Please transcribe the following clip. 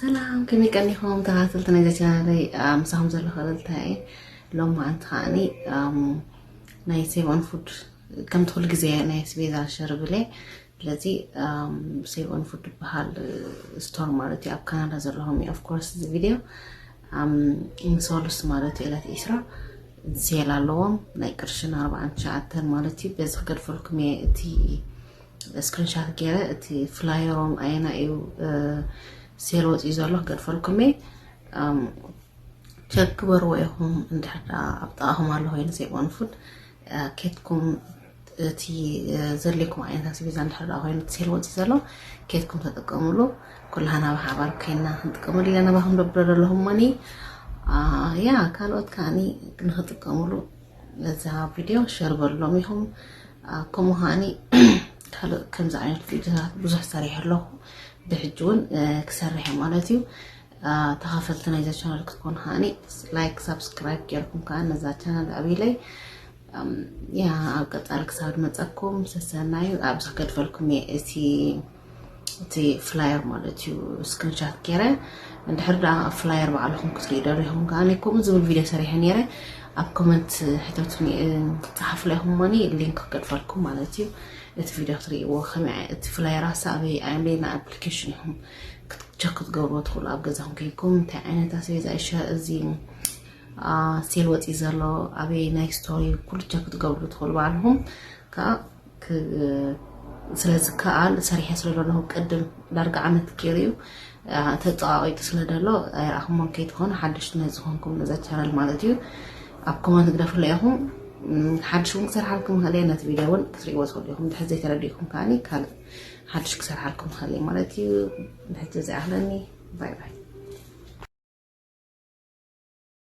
ሰላም፣ ከመይ ቀኒኹም ተኸታተልቲ ናይዛ ቻናለይ? ምሳኹም ዘለኹ እልልታ እየ። ሎም መዓንቲ ከዓኒ ናይ ሴቭ ኦን ፉድ ከምቲ ኩሉ ግዜ ናይ ኣስቤዛ ሸርብል እየ። ስለዚ ሴቭ ኦን ፉድ ዝበሃል ስቶር ማለት እዩ፣ ኣብ ካናዳ ዘለኹም እዩ። ኦፍኮርስ እዚ ቪድዮ ምሰሉስ ማለት እዩ፣ ዕለት ዒስራ ሴል ኣለዎም፣ ናይ ቅርሽን ኣርባዓን ትሽዓተን ማለት እዩ። በዚ ክገድፈልኩም እየ እቲ ስክሪንሻት ገይረ፣ እቲ ፍላየሮም ኣየና እዩ ሴል ወፂኡ ዘሎ ክገድፈልኩም እየ። ቸክ ግበርዎ ኢኹም። እንድሕር ደኣ ኣብ ጥቓኹም ኣሎ ኮይኑ ሴቭ ኦን ፉድ ኬትኩም እቲ ዘድልየኩም ዓይነት ኣስቤዛ እንድሕር ደኣ ኮይኑ እቲ ሴል ወፂኡ ዘሎ ኬትኩም ተጠቀምሉ። ኩላህና ብሓባር ኮይና ክንጥቀመሉ ኢና ናባኹም ደብረ ዘለኹም ማኒ። ያ ካልኦት ከዓኒ ንክጥቀምሉ ነዛ ቪድዮ ሸር በሎም ኢኹም። ከምኡ ከዓኒ ካልእ ከምዚ ዓይነት ቪድዮታት ብዙሕ ሰሪሐ ኣለኹ፣ ብሕጂ እውን ክሰርሕ እየ ማለት እዩ። ተኻፈልቲ ናይዛ ቻናል ክትኮኑ ከዓኒ ላይክ ሳብስክራይብ ገይርኩም ከዓ ነዛ ቻናል ኣብለይ። ያ ኣብ ቀፃሊ ክሳብ ድመፀኩም ሰሰናዩ ኣብዚ ክገድፈልኩም እየ እቲ እቲ ፍላየር ማለት እዩ። ስክሪንሻት ገይረ እንድሕር ደኣ ፍላየር ባዕልኹም ክትሪኢ ደሊኹም ከዓኒ ከምኡ ዝብል ቪድዮ ሰሪሐ ነይረ። ኣብ ኮመንት ሕተቱኒ፣ ጸሓፉለይ ኢኹም እሞኒ ሊንክ ክገድፈልኩም ማለት እዩ። እቲ ቪድዮ ክትሪእዎ ከመይ እቲ ፍላየር ኣሳ ኣበይ ኣየምለና ኣፕሊኬሽን ኢኹም ቸክ ክትገብርዎ ትኽእሉ ኣብ ገዛኹም ከይኩም እንታይ ዓይነት ኣስቤዛ ይሸ እዚ ሴል ወፂ ዘሎ ኣበይ ናይ ስቶሪ ኩሉ ቸክ ክትገብሩ ትኽእሉ ባዕልኹም። ከዓ ስለዚ ከኣል ሰሪሐ ስለ ዘለኹ ቅድም ዳርጋ ዓመት ገይሩ እዩ ተጠቃቂጡ ስለ ዘሎ ኣይረኣኹሞን ከይትኾኑ ሓደሽቲ ናይ ዝኾንኩም ነዛ ቻናል ማለት እዩ። ኣብ ኮመንት ግደፉለይ ኢኹም። ሓድሽ እውን ክሰርሓልኩም ይኽእል እየ፣ ነቲ ቪድዮ እውን ክትሪእዎ ትኽእሉ ኢኹም። ድሕር ዘይተረዲእኩም ከዓኒ ካልእ ሓድሽ ክሰርሓልኩም ይኽእል እየ ማለት እዩ። ንሕጂ ዘይኣኽለኒ። ባይ ባይ።